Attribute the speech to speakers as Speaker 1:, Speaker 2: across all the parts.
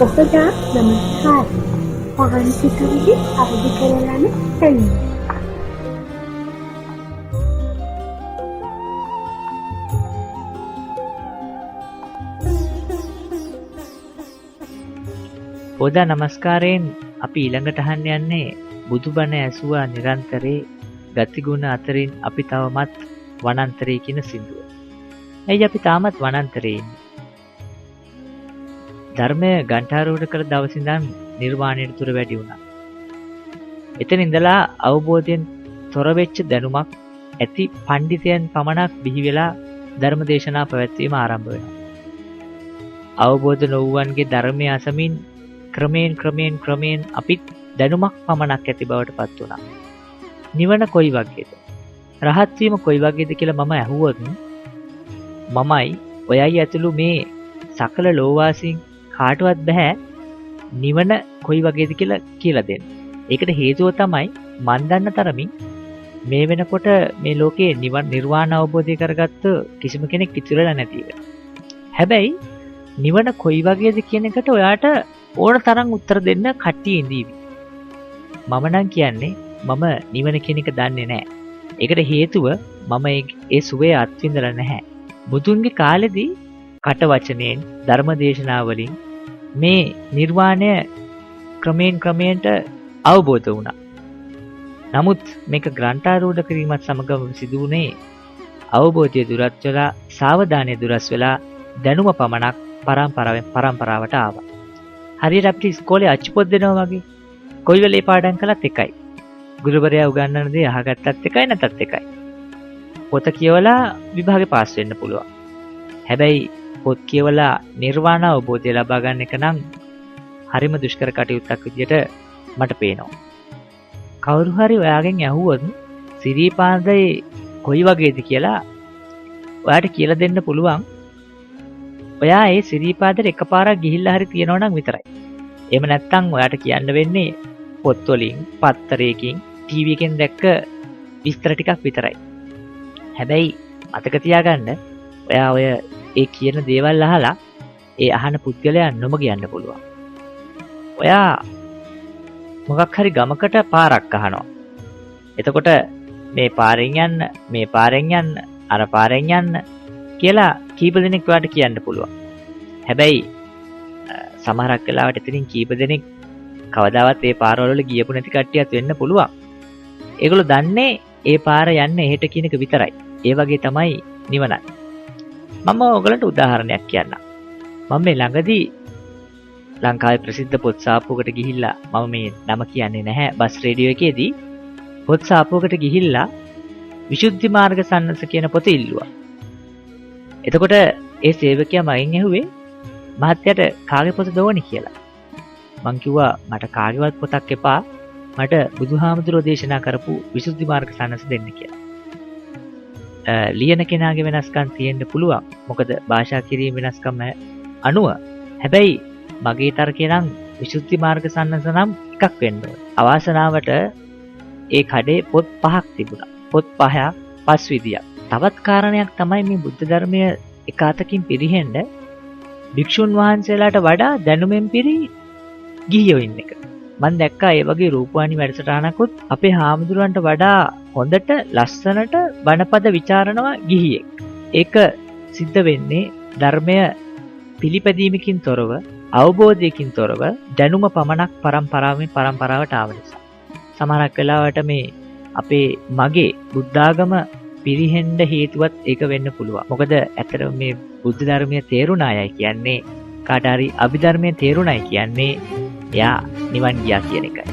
Speaker 1: පොහොදා නමස්කාර. පහන් සිතුවිලි අවදි කරලන පැමිණ.
Speaker 2: පොදා නමස්කාරයෙන් අපි ඊළඟට අහන්න යන්නේ බුදුබණ ඇසුවා නිරන්තරේ ගතිගුණ අතරින් අපි තවමත් වනාන්තරේ කියන සින්දුව. ඇයි අපි තාමත් වනාන්තරේ ඉන්නේ? ධර්මය ගන්ඨාරූඪ කළ දවස් ඉඳන් නිර්වාණයට තුර වැඩි වුණා. එතන ඉඳලා අවබෝධයෙන් තොර වෙච්ච දැනුමක් ඇති පඬිතයන් පමණක් බිහි වෙලා ධර්ම දේශනා පැවැත්වීම ආරම්භ වෙනවා. අවබෝධ නොවුවන්ගේ ධර්මය අසමින් ක්‍රමයෙන් ක්‍රමයෙන් ක්‍රමයෙන් අපිත් දැනුමක් පමණක් ඇති බවට පත් වුණා. නිවන කොයි වගේද? රහත් වීම කොයි වගේද කියලා මම ඇහුවොත් මමයි ඔයයි ඇතුළු මේ සකල ලෝවාසීන් කාටවත් බෑ නිවන කොයි වගේද කියලා කියලා දෙන්න. ඒකට හේතුව තමයි මන් දන්න තරමින් මේ වෙනකොට මේ ලෝකේ නිවන් නිර්වාණ අවබෝධය කරගත්ත කිසිම කෙනෙක් ඉතුරු වෙලා නැති එක. හැබැයි නිවන කොයි වගේද කියන එකට ඔයාට ඕන තරම් උත්තර දෙන්න කට්ටිය ඉඳීවි. මම නම් කියන්නේ මම නිවන කියන එක දන්නේ නැහැ. ඒකට හේතුව මම ඒ සුවය අත්විඳලා නැහැ. බුදුන්ගේ කාලෙදී කට වචනයෙන් ධර්ම දේශනාවලින් මේ නිර්වාණය ක්‍රමයෙන් ක්‍රමයට අවබෝධ වුණා. නමුත් මේක ග්‍රන්ථාරූඪ කිරීමත් සමගම සිදු වුණේ අවබෝධය දුරස් වෙලා සාවධානය දුරස් වෙලා දැනුම පමණක් පරම්පරාවෙන් පරම්පරාවට ආවා. හරියට අපිට ඉස්කෝලේ අච්චු පොත් දෙනවා වගේ. කොයි වෙලේ පාඩම් කළත් එකයි. ගුරුවරයා උගන්වන දේ අහගත්තත් එකයි නැතත් එකයි. පොත කියවලා විභාගේ පාස් වෙන්න පුළුවන්. හැබැයි පොත් කියවලා නිර්වාණ අවබෝධය ලබා ගන්න එක නම් හරිම දුෂ්කර කටයුත්තක් විදියට මට පේනවා. කවුරු හරි ඔයාගෙන් ඇහුවොත් සිරිපාදේ කොයි වගේද කියලා ඔයාට කියලා දෙන්න පුළුවන්. ඔයා ඒ සිරිපාදේට එකපාරක් ගිහිල්ලා හරි තියෙනවා නම් විතරයි. එහෙම නැත්නම් ඔයාට කියන්න වෙන්නේ පොත් වලින්, පත්තරයකින්, ටීවී එකෙන් දැක්ක විස්තර ටිකක් විතරයි. හැබැයි මතක තියාගන්න ඔයා ඔය ඒ කියන දේවල් අහලා ඒ අහන පුද්ගලයා නොමග යන්න පුළුවන්. ඔයා මොකක් හරි ගමකට පාරක් අහනවා. එතකොට මේ පාරෙන් යන්න, මේ පාරෙන් යන්න, අර පාරෙන් යන්න කියලා කීප දෙනෙක් ඔයාට කියන්න පුළුවන්. හැබැයි සමහරක් වෙලාවට එතනින් කීප දෙනෙක් කවදාවත් ඒ පාරවල වල ගියපු නැති කට්ටියත් වෙන්න පුළුවන්. ඒගොල්ලෝ දන්නේ ඒ පාර යන්න එහෙට කියන එක විතරයි. ඒ වගේ තමයි නිවනත්. මම ඔයගලන්ට උදාහරණයක් කියන්නම්. මම මේ ළඟදී ලංකාවේ ප්‍රසිද්ධ පොත් සාප්පුවකට ගිහිල්ලා, මම මේ නම කියන්නේ නැහැ, බස් රේඩියෝ එකේදී පොත් සාප්පුවකට ගිහිල්ලා විසුද්ධි මාර්ග සන්නස කියන පොත ඉල්ලුවා. එතකොට ඒ සේවකයා මගෙන් ඇහුවේ මහත්තයාට කාගේ පොතද ඕනේ කියලා. මං කිව්වා මට කාගේවත් පොතක් එපා, මට බුදුහාමුදුරුවෝ දේශනා කරපු විසුද්ධි මාර්ග සන්නස දෙන්න කියලා. ලියන කෙනාගේ වෙනස්කම් තියෙන්න පුළුවන්. මොකද භාෂා කිරීම වෙනස්කම් අනුව. හැබැයි මගේ තර්කය නම් විසුද්ධි මාර්ග සන්නස නම් එකක් වෙන්න ඕනේ. අවාසනාවට ඒ කඩේ පොත් පහක් තිබුණා. පොත් පහක් පස් විදියක්. තවත් කාරණයක් තමයි මේ බුද්ධ ධර්මය එක අතකින් පිරිහෙන්න භික්ෂුන් වහන්සේලාට වඩා දැනුමෙන් පිරි ගිහියෝ ඉන්න එක. මං දැක්කා ඒ වගේ රූපවාහිනී වැඩසටහනකුත් අපේ හාමුදුරුවන්ට වඩා හොඳට ලස්සනට බණපද විචාරනවා ගිහියෙක්. ඒක සිද්ධ වෙන්නේ ධර්මය පිළිපැදීමකින් තොරව, අවබෝධයකින් තොරව දැනුම පමණක් පරම්පරාවෙන් පරම්පරාවට ආව නිසා. සමහරක් වෙලාවට මේ අපේ මගේ බුද්ධාගම පිරිහෙන්න හේතුවත් ඒක වෙන්න පුළුවන්. මොකද ඇත්තටම මේ බුද්ධ ධර්මය තේරුණ අයයි කියන්නේ, කාට හරි අභිධර්මය තේරුණයි කියන්නේ එයා නිවන් ගියා කියන එකයි.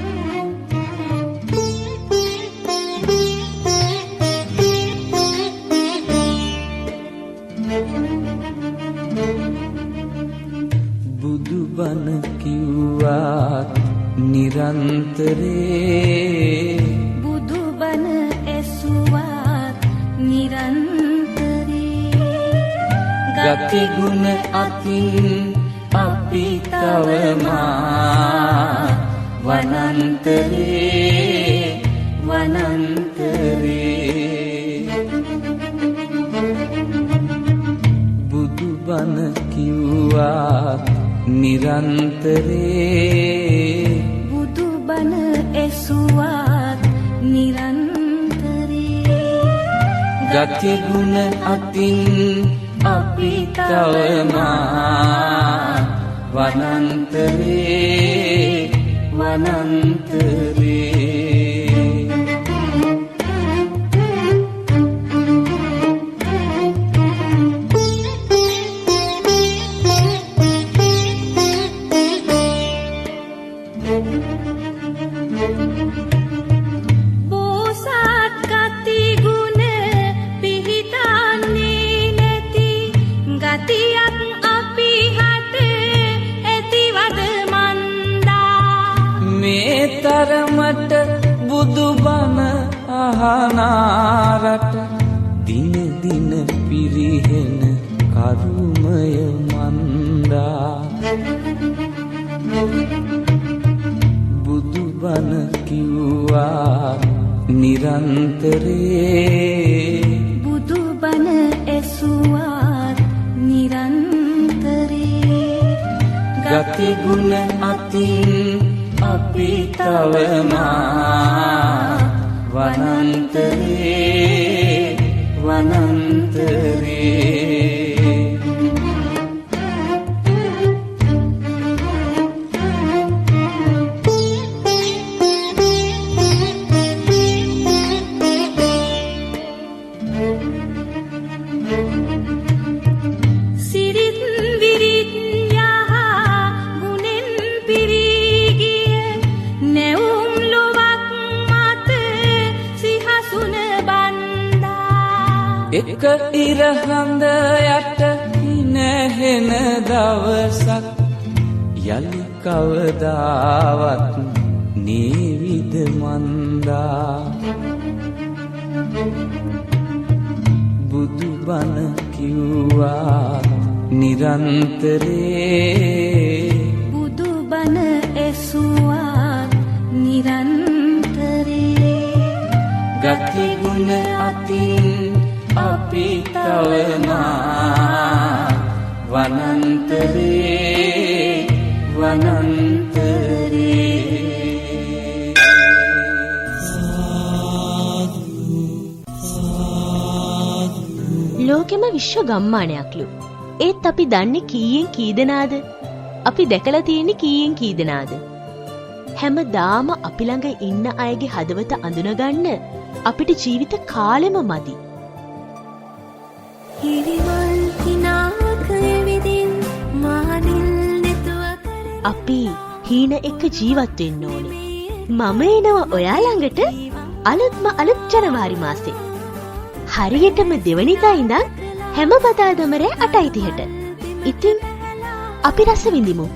Speaker 3: බුදුබණ කිව්වා නිරන්තරේ,
Speaker 4: බුදුබණ ඇසුවා නිරන්තරේ,
Speaker 3: ගතිගුණ අතින් අපි තවමා වනාන්තරේ, වනාන්තරේ. බුදුබණ කිව්වා නිරන්තරේ.
Speaker 4: බුදුබණ ඇසුවත් නිරන්තරේ.
Speaker 3: ගතිගුණ අතින් අපි තවමා වනන්තරේ වනන්තරේ.
Speaker 4: බෝසත් ගතිගුණ පිහිටන්නේ නැති ගතියක් අපි හට ඇතිවද මන්දා.
Speaker 3: මේ තරමට බුදුබණ අහනාරට දින දින පිරිහෙන කරුමය මන්දා. බුදුබණ කිව්වා නිරන්තරේ.
Speaker 4: බුදුබණ ඇසුවත් නිරන්තරේ.
Speaker 3: ගතිගුණ අතින් අපි තවමා වනන්තරේ වනන්තරේ.
Speaker 4: සිරිත් විරිත් යහ ගුණෙන් පිරී ගිය නැවුම් ලොවක් මත සිහසුන බන්දා.
Speaker 3: එක ඉරහඳ යට හිනහෙන දවසක් යලි කවදාවත් නේවිද මන්දා. බුදුබණ කිව්වා නිරන්තරේ.
Speaker 4: බුදුබණ ඇසුවත් නිරන්තරේ.
Speaker 3: ගතිගුණ අතින් අපි තවමා වනන්තරේ වනන්තරේ.
Speaker 5: ලෝකෙම විශ්ව ගම්මානයක්ලු. ඒත් අපි දන්නේ කීයෙන් කී දෙනාද? අපි දැකලා තියෙන්නේ කීයෙන් කී දෙනාද? හැමදාම අපි ළඟ ඉන්න අයගේ හදවත අඳුනගන්න අපිට ජීවිත කාලෙම මදි.
Speaker 4: හිරිමල් හිනාවක ඇවිදින් මා නිල් නෙතුව
Speaker 5: අපි හීන එක්ක ජීවත් වෙන්න ඕනේ. මම එනවා ඔයා ළඟට අලුත්ම අලුත් ජනවාරි මාසේ. හරියටම දෙවනිදා ඉඳන් හැම බදාදම රෑ 8:30ට. ඉතින් අපි රස විඳිමු.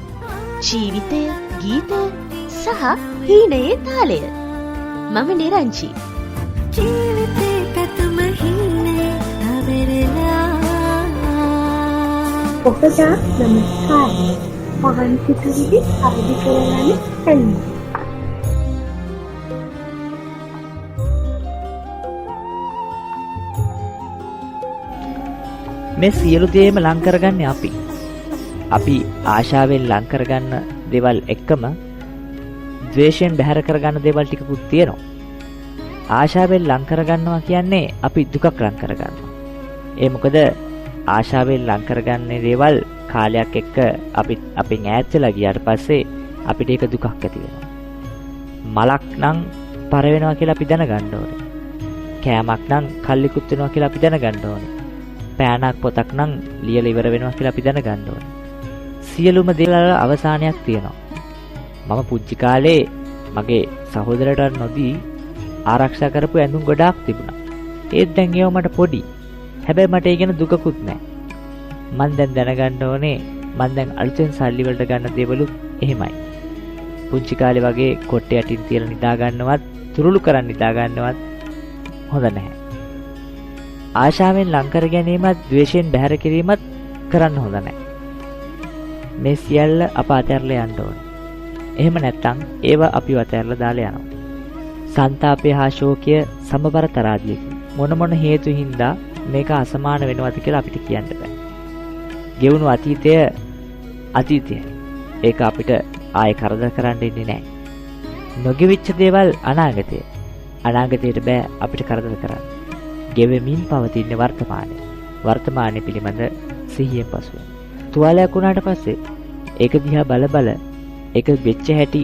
Speaker 5: ජීවිතය, ගීතය සහ හීනයේ තාලය. මම නිරංජි.
Speaker 4: ජීවිතේ පැතුම හීනේ තවරලා.
Speaker 1: ඔබට නමස්කාරය. පහන් සිතුවිලි අවදි කරගන්න හැලී.
Speaker 2: මේ සියලු දේම ලං කරගන්නේ අපි. අපි ආශාවෙන් ලං කරගන්න දේවල් එක්කම ද්වේෂයෙන් බැහැර කරගන්න දේවල් ටිකකුත් තියෙනවා. ආශාවෙන් ලං කරගන්නවා කියන්නේ අපි දුකක් ලං කරගන්නවා. ඒ මොකද ආශාවෙන් ලං කරගන්නේ දේවල් කාලයක් එක්ක අපි අපෙන් ඈත් වෙලා ගියාට පස්සේ අපිට ඒක දුකක් ඇති වෙනවා. මලක් නම් පර වෙනවා කියලා අපි දැනගන්න ඕනේ. කෑමක් නම් කල්ලිකුත් වෙනවා කියලා අපි දැනගන්න ඕනේ. පෑනක් පොතක් නම් ලියලා ඉවර වෙනවා කියලා අපි දැනගන්න ඕනේ. සියලුම දේවල් වල අවසානයක් තියෙනවා. මම පුංචි කාලේ මගේ සහෝදරයට නොදී ආරක්ෂා කරපු ඇඳුම් ගොඩාක් තිබුණා. ඒත් දැන් ඒවා මට පොඩි. හැබැයි මට ඒ ගැන දුකකුත් නෑ. මං දැන් දැනගන්න ඕනේ මං දැන් අලුතෙන් සල්ලි වලට ගන්න දේවලුත් එහෙමයි. පුංචි කාලේ වගේ කොට්ටේ යටින් තියලා නිදා ගන්නවත් තුරුළු කරන් නිදා ගන්නවත් හොඳ නැහැ. ආශාවෙන් ලං කර ගැනීමත් ද්වේෂයෙන් බැහැර කිරීමත් කරන්න හොඳ නැහැ. මේ සියල්ල අප අතහැරලා යන්න ඕනේ. එහෙම නැත්නම් ඒවා අපිව අතහැරලා දාලා යනවා. සන්තාපය හා ශෝකය සමබර තරාදියකි. මොන මොන හේතු හින්දා මේක අසමාන වෙනවද කියලා අපිට කියන්න බෑ. ගෙවුණු අතීතය අතීතයයි. ඒක අපිට ආයෙ කරදර කරන්න ඉන්නේ නැහැ. නොගෙවිච්ච දේවල් අනාගතය. අනාගතයට බෑ අපිට කරදර කරන්න. ගෙවෙමින් පවතින වර්තමානය. වර්තමානය පිළිබඳ සිහියෙන් පසුව. තුවාලයක් වුණාට පස්සේ ඒක දිහා බල බල ඒක වෙච්ච හැටි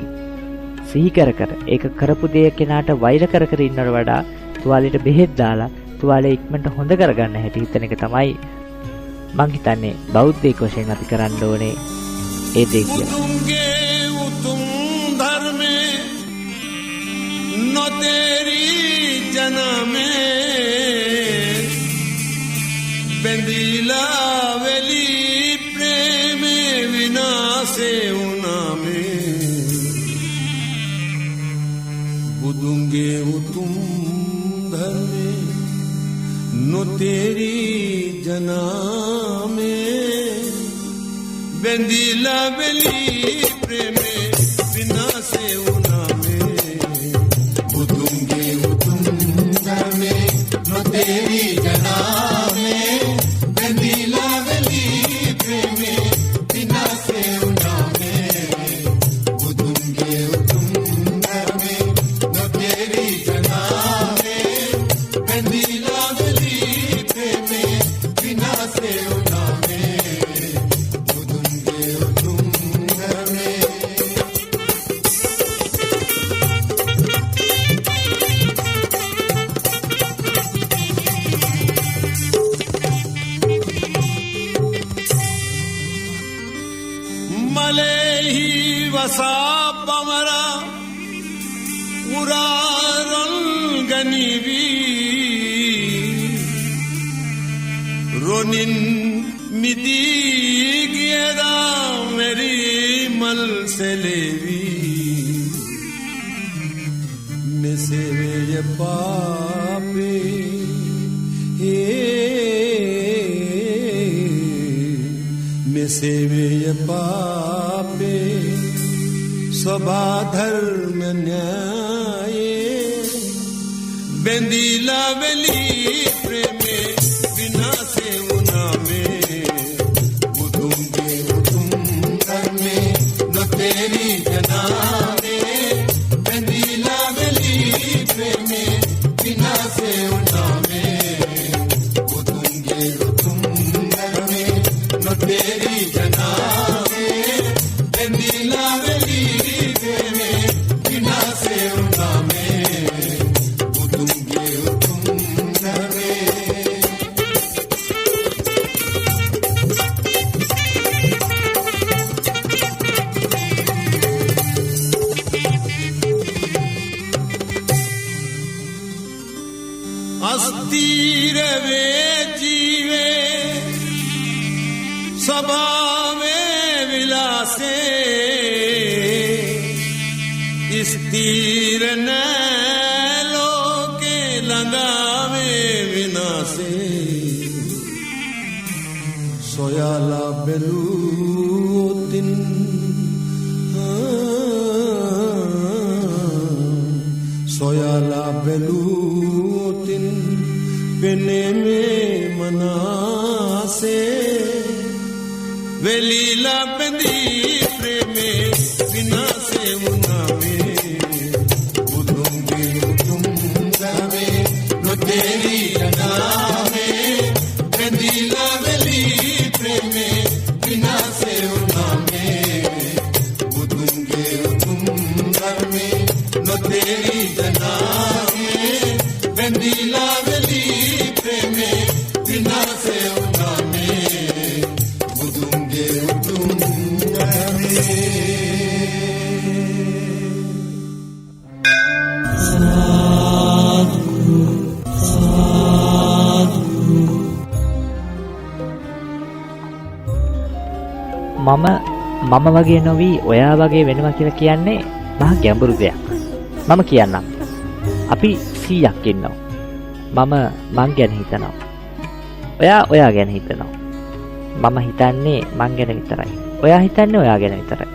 Speaker 2: සිහි කර කර ඒක කරපු දේ කෙනාට වෛර කර කර ඉන්නවට වඩා තුවාලෙට බෙහෙත් දාලා තුවාලේ ඉක්මනට හොඳ කරගන්න හැටි හිතන එක තමයි මං හිතන්නේ බෞද්ධයෙක් වශයෙන් අපි කරන්න ඕනේ ඒ දේ කියලා.
Speaker 6: උතුම් ධර්මේ නොතේරි ජනමේ බැඳිලා වෙලි ප්‍රේමේ විනාශේ වුණාමේ බුදුන්ගේ උතුම් ධර්මේ නොතේරි ජනමේ බැඳිලා වෙලි ප්‍රේමේ විනාශේ වුණාමේ බුදුන්ගේ උතුම් ධර්මේ නොතේරි ජනමේ බැඳිලා වෙලි ප්‍රේමේ විනාශේ වුණාමේ බුදුන්ගේ උතුම් ධර්මේ නොතේරි ජනමේ බැඳිලා වෙලි ප්‍රේමේ විනාශේ වුණාමේ බුදුන්ගේ උතුම් ධර්මේ. මලෙහි වසා පමරා උරාරං ගනිවි රොනින් මිදී ගියදා මෙරි මල් සෙලෙවි මෙසේ වේය පාපේ මෙසේ වේය පාපේ ස්වභා ධර්ම න්‍යායේ බැඳිලා වෙලි ප්‍රේමේ විනාශේ වුණාමේ බුදුන්ගේ උතුම් ධර්මේ නොතේරි ජනාමේ බැඳිලා වෙලි ප්‍රේමේ විනාශේ වුණාමේ බුදුන්ගේ උතුම් ධර්මේ නොතේරි ජනාමේ බැඳිලා වෙලි ප්‍රේමේ විනාශේ වුණාමේ බුදුන්ගේ උතුම් ධර්මේ. අස්තිර වේ ජීවේ ස්වභාවේ විලාසේ ස්ථිර නෑ ලෝකේ ළඟාවේ විනාසේ සොයාලා බැලුවොතින් සොයාලා බැලුවොතින් පෙනේ මේ මනසේ වෙලිලා බැඳී ප්‍රේමේ විනාශේ වුණාමේ බුදුන්ගේ උතුම් ධර්මේ නොතේරි ජනාමේ බැඳිලා වෙලි ප්‍රේමේ විනාශේ වුණාමේ බුදුන්ගේ උතුම් ධර්මේ නොතේරි ජනාමේ බැඳිලා වෙලි ප්‍රේමේ විනාශේ වුණාමේ බුදුන්ගේ උතුම් ධර්මේ.
Speaker 2: මම වගේ නොවි ඔයා වගේ වෙනවා කියලා කියන්නේ මහා ගැඹුරු දෙයක්. මම කියන්නම්. අපි 100ක් ඉන්නවා. මම මං ගැන හිතනවා. ඔයා ඔයා ගැන හිතනවා. මම හිතන්නේ මං ගැන විතරයි. ඔයා හිතන්නේ ඔයා ගැන විතරයි.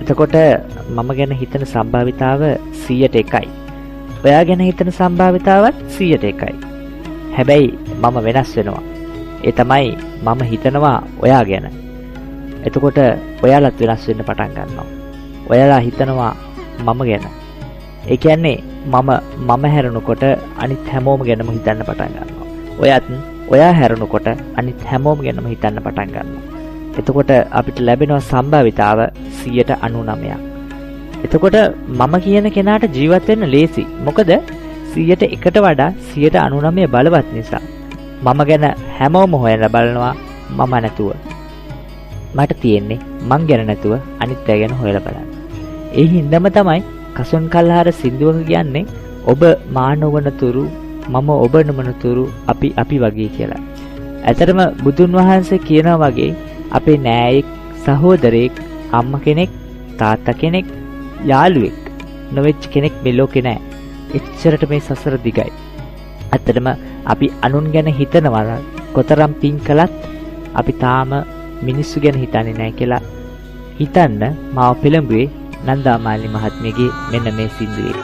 Speaker 2: එතකොට මම ගැන හිතන සම්භාවිතාව 100ට 1යි. ඔයා ගැන හිතන සම්භාවිතාවත් 100ට 1යි. හැබැයි මම වෙනස් වෙනවා. ඒ තමයි මම හිතනවා ඔයා ගැන. එතකොට ඔයාලත් වෙනස් වෙන්න පටන් ගන්නවා. ඔයාලා හිතනවා මම ගැන. ඒ කියන්නේ මම මම හැරුණකොට අනිත් හැමෝම ගැනම හිතන්න පටන් ගන්නවා. ඔයත් ඔයා හැරුණකොට අනිත් හැමෝම ගැනම හිතන්න පටන් ගන්නවා. එතකොට අපිට ලැබෙනවා සම්භාවිතාව 99%ක්. එතකොට මම කියන කෙනාට ජීවත් වෙන්න ලේසි. මොකද 100ට 1ට වඩා 99% බලවත් නිසා. මම ගැන හැමෝම හොයලා බලනවා මම නැතුව. මට තියෙන්නේ මං ගැන නැතුව අනිත් අය ගැන හොයලා බලන්න. ඒ හින්දාම තමයි කසුන් කල්හාර සින්දුවක කියන්නේ ඔබ මා නොවන තුරු මම ඔබ නොවන තුරු අපි අපි වගේ කියලා. ඇත්තටම බුදුන් වහන්සේ කියනවා වගේ අපේ නෑයෙක්, සහෝදරයෙක්, අම්මා කෙනෙක්, තාත්තා කෙනෙක්, යාළුවෙක් නොවෙච්ච කෙනෙක් මේ ලෝකේ නෑ. එච්චරට මේ සසර දිගයි. ඇත්තටම අපි අනුන් ගැන හිතනවා නම් කොතරම් පින් කළත් අපි තාම මිනිස්සු ගැන හිතන්නේ නෑ කියලා හිතන්න මාව පෙළඹුවේ නන්දාමාලි මහත්මියගේ මෙන්න මේ සින්දුවේ.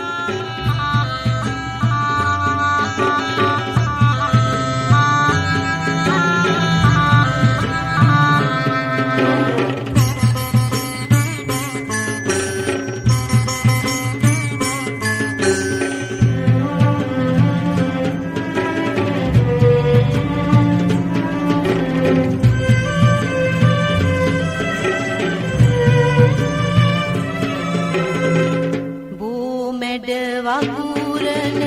Speaker 4: බූමැඩ වගුරන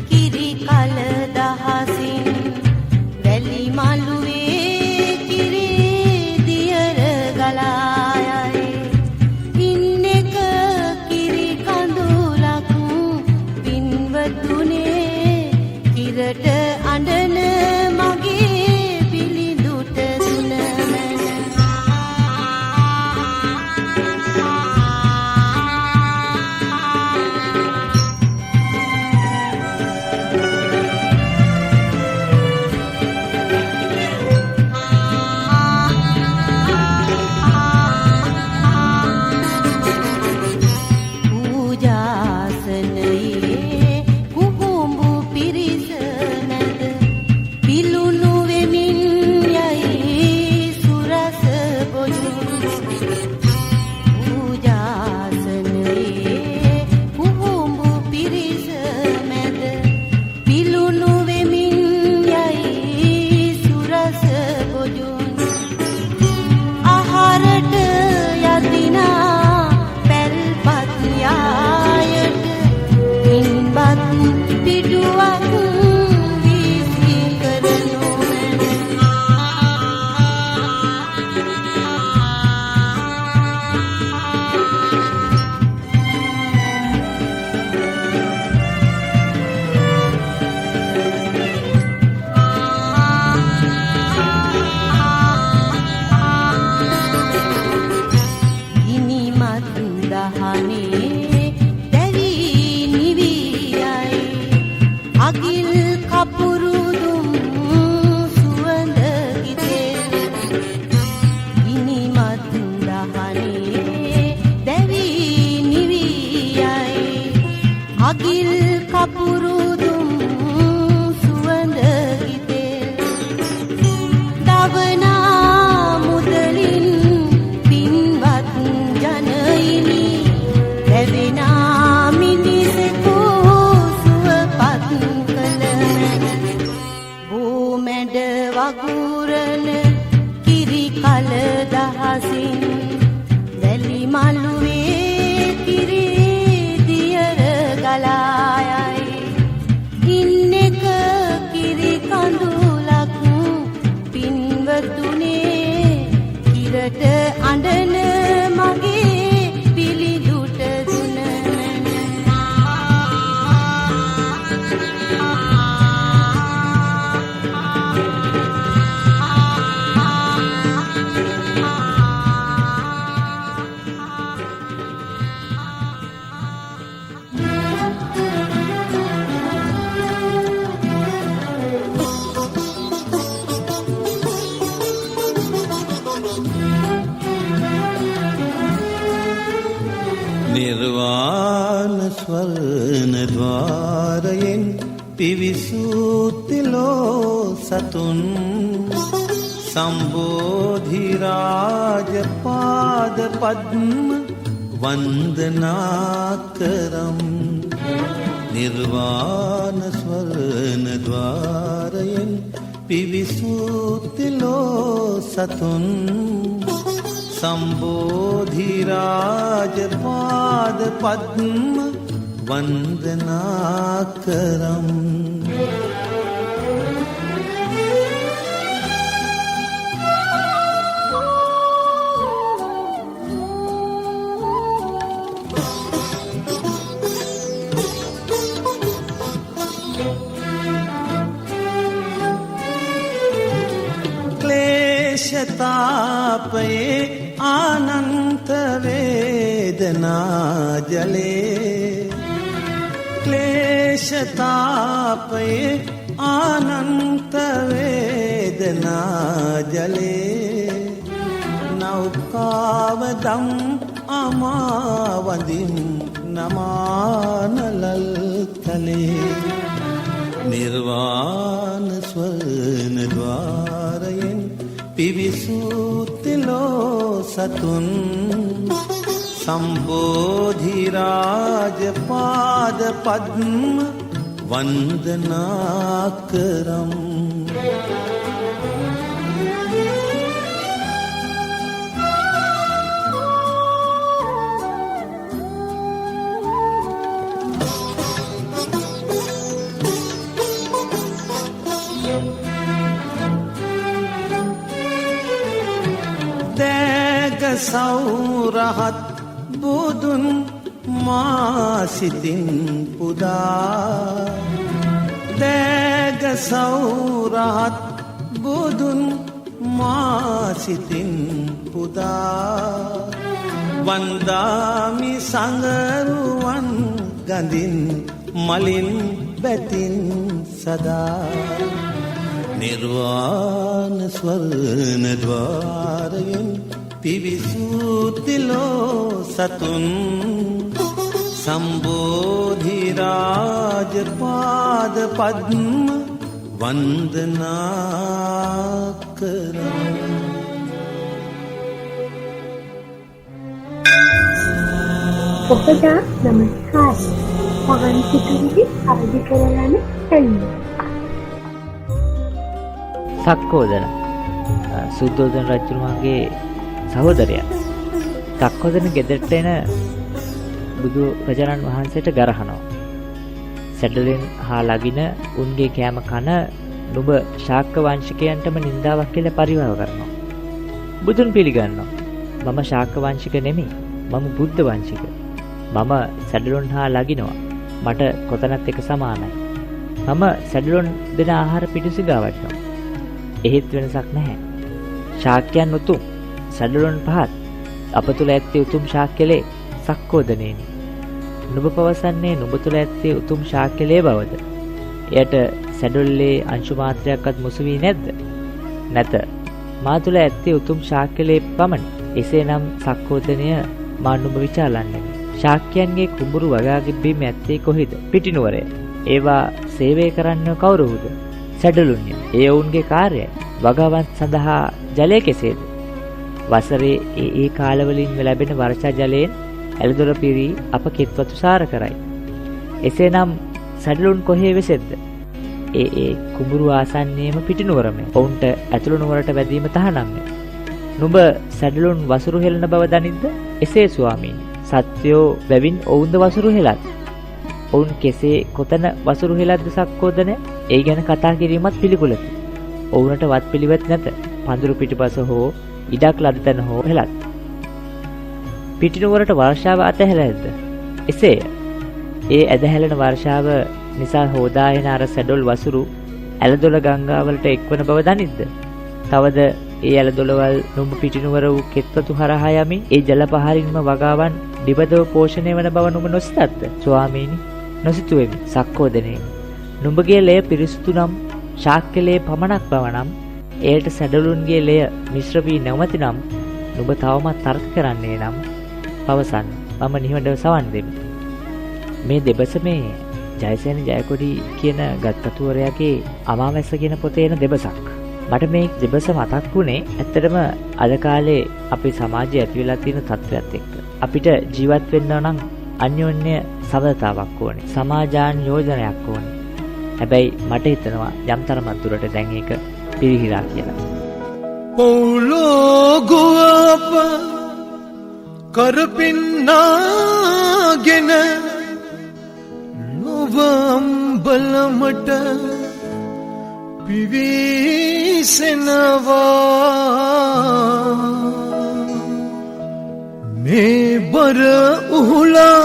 Speaker 4: කිරි කල දහසින් වැලි මළුවේ කිරි දියර ගලා යයි. ඉන්නක කිරි කඳුලක් පින්වතුනේ කිරට අඬන මගේ පිළිඳුට දුන මැන. පූජාසනයේ කුහුඹු පිරිස මැද පිලුණු වෙමින් යයි සුරස බොජුන්. පූජාසනයේ කුහුඹු පිරිස මැද පිලුණු වෙමින් යයි සුරස බොජුන්. ආහාරට යදිනා පැල්පත් යායට පින්බත් පිටුවක් වීසි කරනු මැන. ගිනිමත් දහනේ දැවි නිවි යයි. අගිල් කපුරු දුම් සුවඳ ගිතේ. ගිනිමත් දහනේ දැවි නිවි යයි. අගිල් කපුරු දුම් සුවඳ ගිතේ. දවනා මුදලින් පින්වත් ජනයිනි ලැබෙනා මිනිසෙකු සුවපත් කළ මැන. බූමැඩ වගුරන කිරි කල දහසින් වැලි මළුවේ කිරි දියර ගලා යයි. ඉන්නක කිරි කඳුලක් පින්වතුනේ කිරට අඬන මගේ පිළිඳුට දුන මැන.
Speaker 6: නිර්වාණ ස්වර්ණ ద్వාරයෙන් පිවිසූ තිලෝ සතුන් සම්බෝධිරාජ පාද පද්ම වන්දනා කරම්. නිර්වාණ ස්වර්ණ ద్వාරයෙන් පිවිසූතිලෝ සතුන් සම්බෝධිරාජ පාද පද්ම වන්දනා කරම්. ක්ලේශතාපයේ ආනන්ත වේදනා ජලේ, ක්ලේශතාපයේ ආනන්ත වේදනා ජලේ, නෞකාවදම් අමාවඳින් නමානලල් තලේ. නිර්වාණ ස්වර්ණ ద్వාරයෙන් පිවිසූතිලෝ සතුන් සම්බෝධිරාජ පාද පද්ම වන්දනා කරම්. සෞරහත් බුදුන් මා සිතින් පුදා, දෑග සෞරහත් බුදුන් මා සිතින් පුදා, වන්දාමි සඟරුවන් ගඳින් මලින් බැතින් සදා. නිර්වාණ ස්වර්ණ ద్వාරයෙන් පිවිසූතිලෝ සතුන් සම්බෝධිරාජ පාද පද්ම වන්දනා කරම්.
Speaker 1: ඔබට නමස්කාරය. පහන් සිතුවිලි අවදි කරගන්න හැල්ම.
Speaker 2: සක්කෝදන සුද්ධෝදන රජතුමාගේ සහෝදරයා. සක්කෝදන ගෙදරට එන බුදු රජාණන් වහන්සේට ගරහනවා. සැඩලෙන් හා ලගින උන්ගේ කෑම කන නුඹ ශාක්‍ය වංශිකයන්ටම නින්දාවක් කියලා පරිහාව කරනවා. බුදුන් පිළිගන්නවා. මම ශාක්‍ය වංශික නෙමෙයි. මම බුද්ධ වංශික. මම සැඩලුන් හා ලගිනවා. මට කොතනත් එක සමානයි. මම සැඩලුන් දෙන ආහාර පිටුසිඟා වටිනවා. එහෙත් වෙනසක් නැහැ. ශාක්‍යයන් උතුම්, සැඩලුන් පහත්. අප තුල ඇත්තේ උතුම් ශාක්‍යලේ සක්කෝදනේනි. නුඹ පවසන්නේ නුඹ තුල ඇත්තේ උතුම් ශාක්‍යලේ බවද? එයට සැඩොල්ලේ අංශු මාත්‍රයක්වත් මුසු වී නැද්ද? නැත. මා තුල ඇත්තේ උතුම් ශාක්‍යලේ පමණි. එසේනම් සක්කෝදනය මා නුඹ විචාලන්නෙමි. ශාක්‍යයන්ගේ කුඹුරු වගා බිම් ඇත්තේ කොහිද? පිටිනුවරය. ඒවා සේවය කරන්න කවුරුහුද? සැඩලුන්ය. ඒ ඔවුන්ගේ කාර්යයි. වගාවන් සඳහා ජලය කෙසේද? වසරේ ඒ ඒ කාලවලින් ලැබෙන වර්ෂා ජලයෙන් ඇලදොර පිරී අප කෙත්වතු සාර කරයි. එසේනම් සැඩලුන් කොහේ වෙසෙද්ද? ඒ ඒ කුඹුරු ආසන්නයේම පිටිනුවරමය. ඔවුන්ට ඇතුළු නුවරට වැදීම තහනම්ය. නුඹ සැඩලුන් වසුරු හෙළන බව දනිද්ද? එසේ ස්වාමීනි. සත්වයෝ බැවින් ඔවුන්ද වසුරු හෙලත්. ඔවුන් කෙසේ කොතන වසුරු හෙලත්ද සක්කෝදන? ඒ ගැන කතා කිරීමත් පිළිකුලකි. ඔවුනට වත් පිළිවෙත් නැත. පඳුරු පිටුපස හෝ ඉඩක් ලද තැන හෝ හෙලත්. පිටිනුවරට වර්ෂාව අතහැර ඇද්ද? එසේය. ඒ ඇදහැලෙන වර්ෂාව නිසා හෝදා එන අර සැඩොල් වසුරු ඇලදොල ගංගාවලට එක්වන බව දනිද්ද? තවද ඒ ඇලදොලවල් නුඹ පිටිනුවර වූ කෙත්වතු හරහා යමින් ඒ ජල පහරින්ම වගාවන් ඩිබදව පෝෂණය වන බව නුඹ නොසිතත්ද? ස්වාමීනි, නොසිතුවෙමි. සක්කෝදනේ. නුඹගේ ලය පිරිසුදු නම් ශාක්‍ය ලය පමණක් බව නම් එයට සැඩලුන්ගේ ලය මිශ්‍ර වී නොමැති නම් නුඹ තවමත් තර්ක කරන්නේ නම් පවසන්න. මම නිහඬව සවන් දෙමි. මේ දෙබස මේ ජයසේන ජයකොඩි කියන ගත්කතුවරයාගේ අමාවැස්ස කියන පොතේ එන දෙබසක්. මට මේ දෙබස මතක් වුණේ ඇත්තටම අද කාලේ අපේ සමාජයේ ඇති වෙලා තියෙන තත්ත්වයක් එක්ක. අපිට ජීවත් වෙන්න නම් අන්‍යෝන්‍ය සබඳතාවක් ඕනේ. සමාජානුයෝජනයක් ඕනේ. හැබැයි මට හිතෙනවා යම් තරමක් දුරට දැන් ඒක පිරිහිලා කියලා.
Speaker 6: පොළොගුවප කරපින්නාගෙන ලොව අම්බලමට පිවිසෙනවා මේ බර උහුලා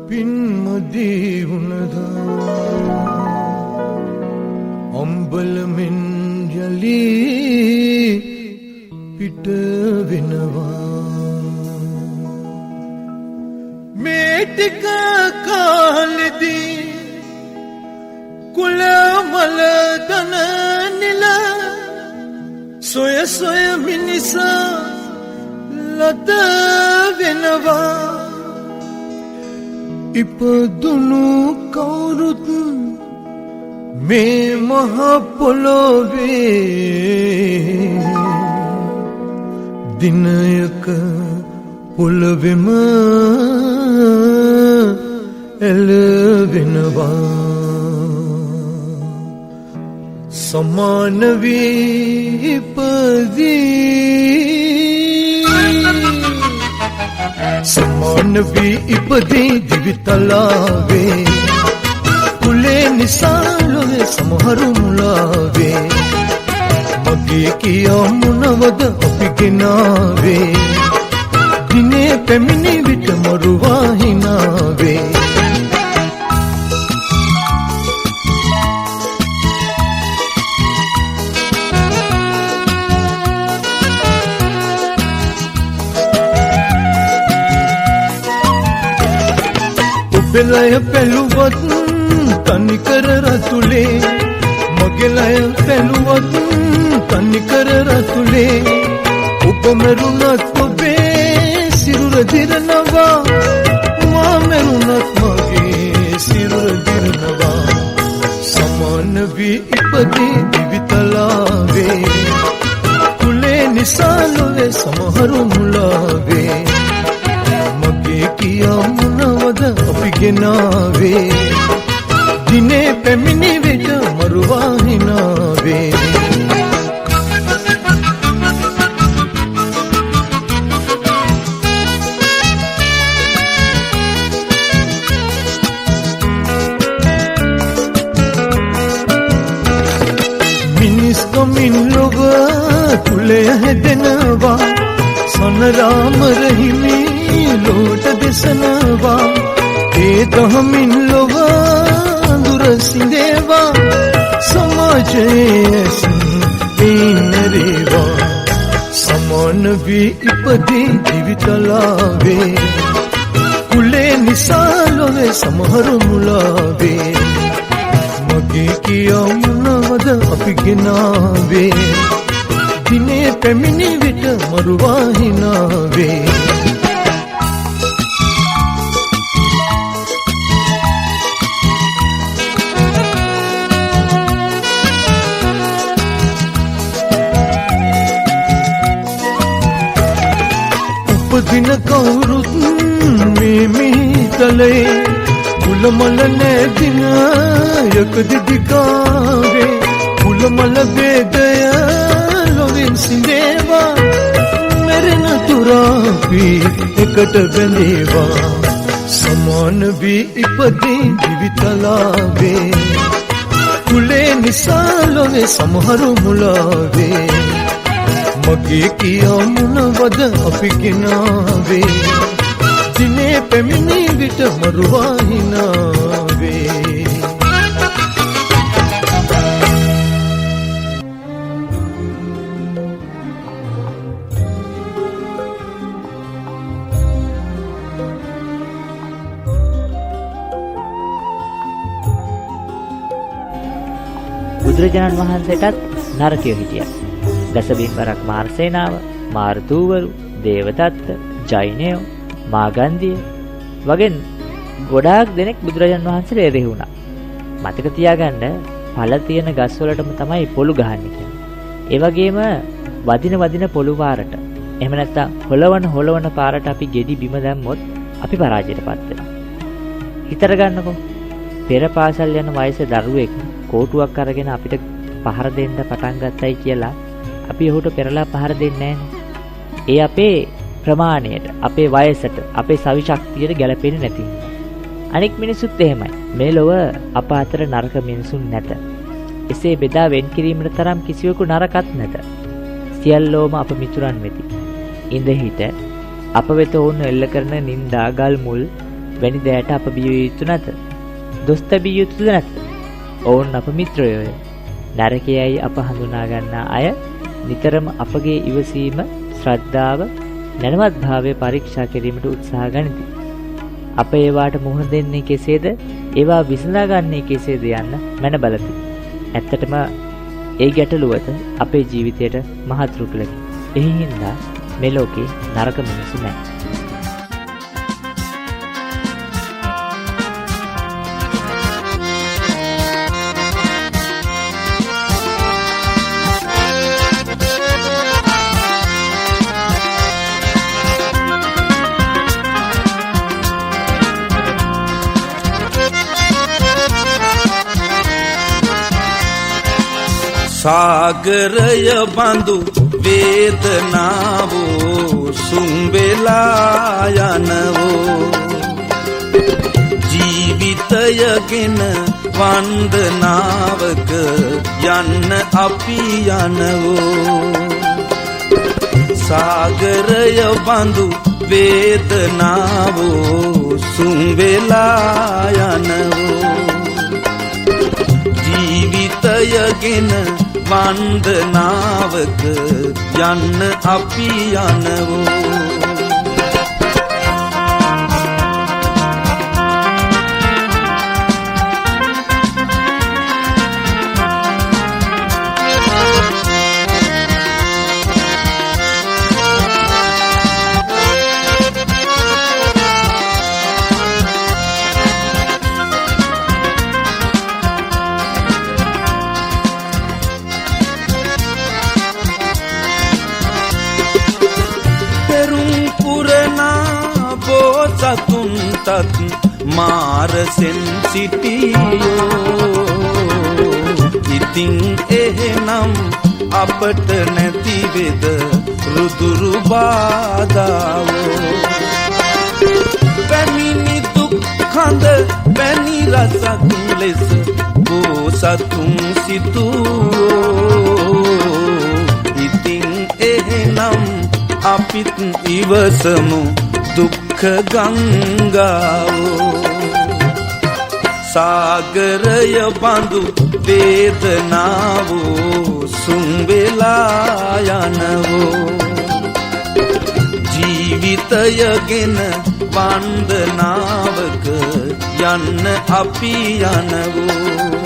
Speaker 6: පින්මදී වුණදා අම්බලමින් යලි පිට වෙනවා මේ ටික කාලෙදී කුල මල දන නිල සොය සොය මිනිසා ලත වෙනවා ඉපදුණු කවුරුත් මේ මහ පොළොවේ දිනයක පොළවෙම එළවෙනවා සමාන වී ඉපදී සමාන වී ඉපදී දිවිතලාවේ කුලේ නිසා ලොවේ සමහරු මුලාවේ මගේ කියා මොනවද අපි ගෙනාවේ දිනේ පැමිණි විට මරුවා හිනාවේ ඔබේ ලය පැලුවත් තනිකර රතුලේ මගේ ලය පැලුවත් තනිකර රතුලේ ඔබ මැරුණත් ඔබේ සිරුර දිරනවා මා මැරුණත් මගේ සිරුර දිරනවා සමාන වී ඉපදී දිවිතලාවේ කුලේ නිසා ලොවේ සමහරු මුලාවේ මගේ කියා මොනවද අපි ගෙනාවේ දිනේ පැමිණි විට මරුවා හිනාවේ මිනිස් කමින් ලොව කුලය හැදෙනවා සනරාම රහිමි ලෝට දෙසනවා ඒ දහමින් ලොව අඳුර සිඳේවා සමාජයේ ඇස් පේනරේවා සමාන වී ඉපදී ජීවිතලාවේ කුලේ නිසා ලොවේ සමහරු මුලාවේ මගේ කියා මොනවද අපි ගෙනාවේ දිනේ පැමිණි විට මරුවා හිනාවේ උපදින කවුරුත් මේ මිහිතලේ කුල මල නෑ දිනයක දිදිකාවේ කුල මල ભેදය ලොවින් සිඳේවා මැරෙන තුරා අපි එකට බැඳේවා සමාන වී ඉපදී ජීවිතලාවේ කුලේ නිසා ලොවේ සමහරු මුලාවේ මගේ කියා මොනවද අපි ගෙනාවේ දිනේ පැමිණි විට මරුවා හිනාවේ
Speaker 2: බුදුරජාණන් වහන්සේටත් නරකයෝ හිටියා. දසබිම්බරක් මාර සේනාව, මාර දූවරු, දේවදත්ත, ජෛනයෝ, මාගන්ධිය වගේ ගොඩාක් දෙනෙක් බුදුරජාණන් වහන්සේට එරෙහි වුණා. මතක තියාගන්න පළ තියෙන ගස් වලටම තමයි පොළු ගහන්නේ කියන්නේ. ඒ වගේම වදින වදින පොළු පාරට, එහෙම නැත්නම් හොලවන හොලවන පාරට අපි ගෙඩි බිම දැම්මොත් අපි පරාජයටපත් වෙනවා. හිතර ගන්නකො, පෙර පාසල් යන වයසේ දරුවෙක් කෝටුවක් අරගෙන අපිට පහර දෙන්න පටන් ගත්තයි කියලා අපි ඔහුට පෙරලා පහර දෙන්නේ නැහනේ. ඒ අපේ ප්‍රමාණයට, අපේ වයසට, අපේ සවි ශක්තියට ගැලපෙන්නේ නැති හින්දා. අනෙක් මිනිසුත් එහෙමයි. මේ ලොව අප අතර නරක මිනිසුන් නැත. එසේ බෙදා වෙන් කිරීමට තරම් කිසිවෙකු නරකත් නැත. සියල්ලෝම අප මිතුරන් වෙති. ඉඳ හිට අප වෙත ඔවුන් එල්ල කරන නින්දා, ගල් මුල් වැනි දෑට අප බිය යුතු නැත. දොස් තැබිය යුතුද නැත. ඔවුන් අප මිත්‍රයෝය. නරකයයි අප හඳුනා ගන්නා අය නිතරම අපගේ ඉවසීම, ශ්‍රද්ධාව, දැනුවත් භාවය පරීක්ෂා කිරීමට උත්සාහ ගනිති. අප ඒවාට මුහුණ දෙන්නේ කෙසේද, ඒවා විසඳා ගන්නේ කෙසේද යන්න මැන බලති. ඇත්තටම ඒ ගැටලුවත අපේ ජීවිතයට මහත් රුකුලකි. එහි හින්දා මේ ලෝකේ නරක මිනිස්සු නැහැ.
Speaker 3: සාගරය බඳු වේදනාවෝ සුම් වෙලා යනවෝ, ජීවිතයගෙන වන්දනාවක යන්න අපි යනවෝ. සාගරය බඳු වේදනාවෝ සුම් වෙලා යනවෝ, ජීවිතයගෙන වන්දනාවක යන්න අපි යනවෝ. සතුන්ටත් මාරසෙන් සිටියෝ, ඉතින් එහෙනම් අපට නැතිවෙද රුදුරු බාධාවෝ? පැමිණි දුක් කඳ පැණි රසක් ලෙස බෝසතුන් සිතුවෝ, ඉතින් එහෙනම් අපිත් ඉවසමු දුක්ඛ ගංගාවෝ. සාගරය බඳු වේදනාවෝ සුම් වෙලා යනවෝ, ජීවිතයගෙන වන්දනාවක යන්න අපි යනවෝ.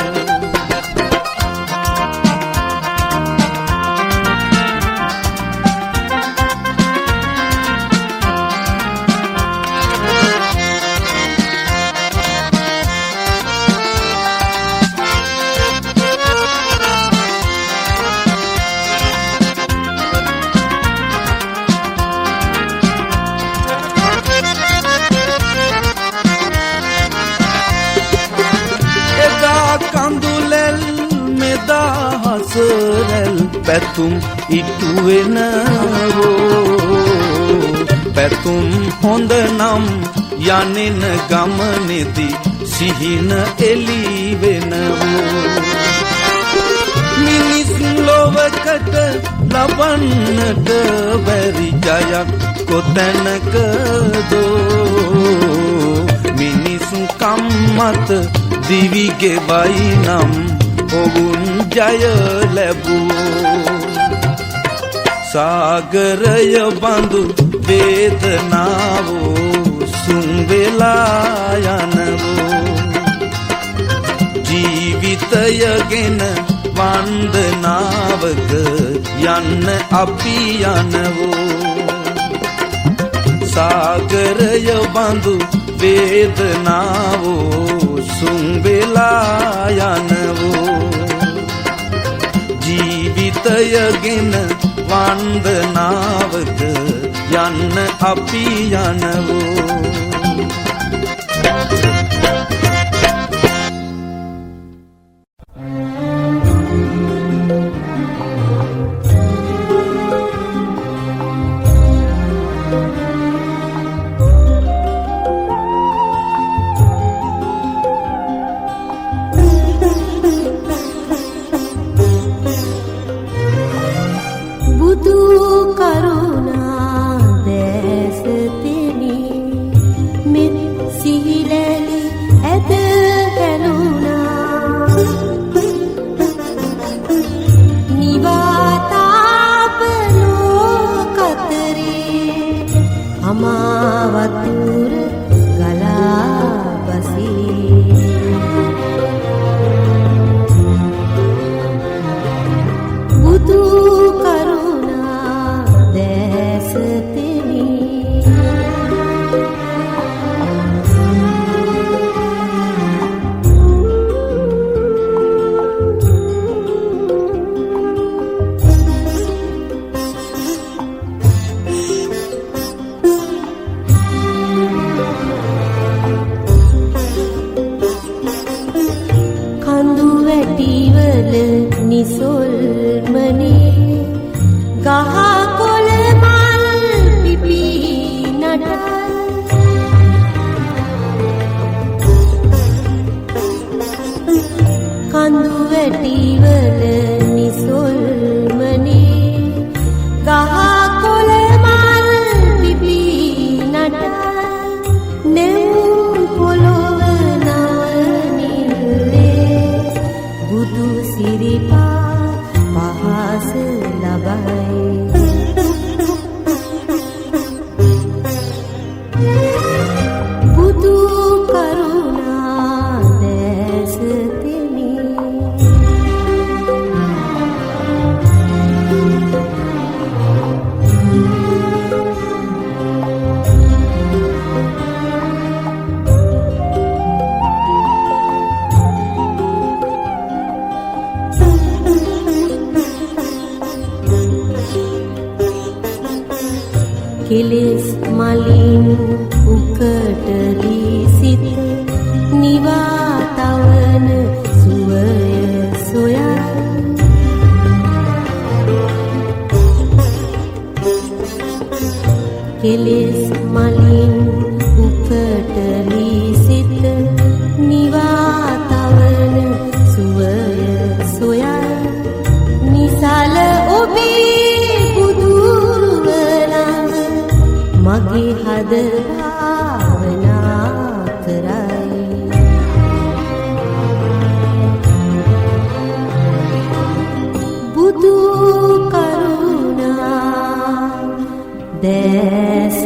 Speaker 3: පැතුම් ඉටු වෙනවෝ, පැතුම් හොඳ නම් යනෙන ගමනේදී සිහින එලි වෙනවෝ. මිනිස් ලොවකට ලබන්නට බැරි ජයක් කොතැනකදෝ, මිනිස් කම්මත දිවි ගෙවයි නම් ඔවුන් ජය ලැබුවෝ. සාගරය බඳු වේදනාවෝ සුම් වෙලා යනවෝ, ජීවිතයගෙන වන්දනාවක යන්න අපි යනවෝ. සාගරය බඳු වේදනාවෝ උසුම් වෙලා යනවෝ. ජීවිතයගෙන වන්දනාවක යන්න අපි යනවෝ.
Speaker 4: බුදු කරුණා දැස තෙමි මෙත් සිහිලැලි ඇද හැලුණා. නිවාතාප ලෝකතරේ අමා වතුර ගලා බසී. බුදු කරුණා දැස තෙමි. කඳු වැටිවල නිසොල්මනේ ගහ කොළ මල් පිපි නටයි. කඳු වැටිවල නිසොල්මනේ ගහ කොළ මල් පිපි නටයි. නෙවුම් පොළොව නවනිල්ලේ බුදු සිරිපා පහස ලබයි. බුදු කරුණා දැස තෙමි. කෙලෙස් මලින් උකටලි සිත නිවා තවන සුවය සොයයි. කෙලෙස් මලින් උකටලි සිත නිවා තවන සුවය සොයයි. නිසල ඔබේ බුදුරුව ළඟ මගේ හද භාවනා කරයි. බුදු කරුණා දැස